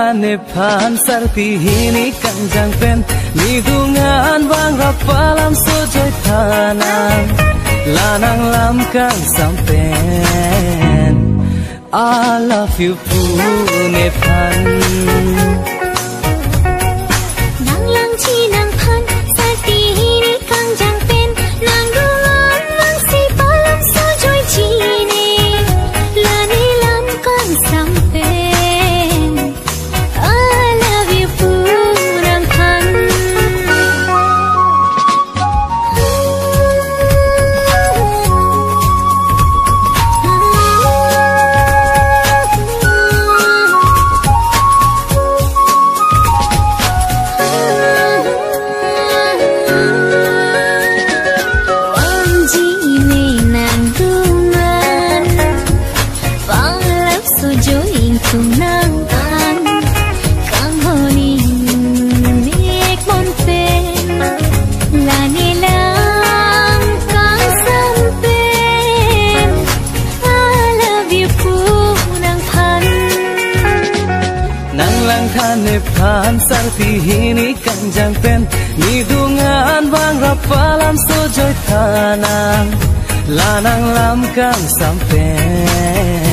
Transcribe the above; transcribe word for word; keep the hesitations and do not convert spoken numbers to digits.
Nephan sarpi hini kangjang pen, nidung an vangrap alam sojoi tha nang, la nanglam kangsam pen I love you pu nephan. Nanglang chinang phan, sarpi hini kangjang pen, nangdung an vangsi alam sojoi chinine, la nelam kangsam pen I love you pu nangphan. Anji ne nangdung an, vangrap sojoi ingtung nangphan, kanghon ingnek mon pen, la nelam kangsam pen I love you pu nangphan. Nanglang tha nephan sarpi hini kangjang pen, nidung an vangrap alam sojoi tha nang, la nanglam kangsam pen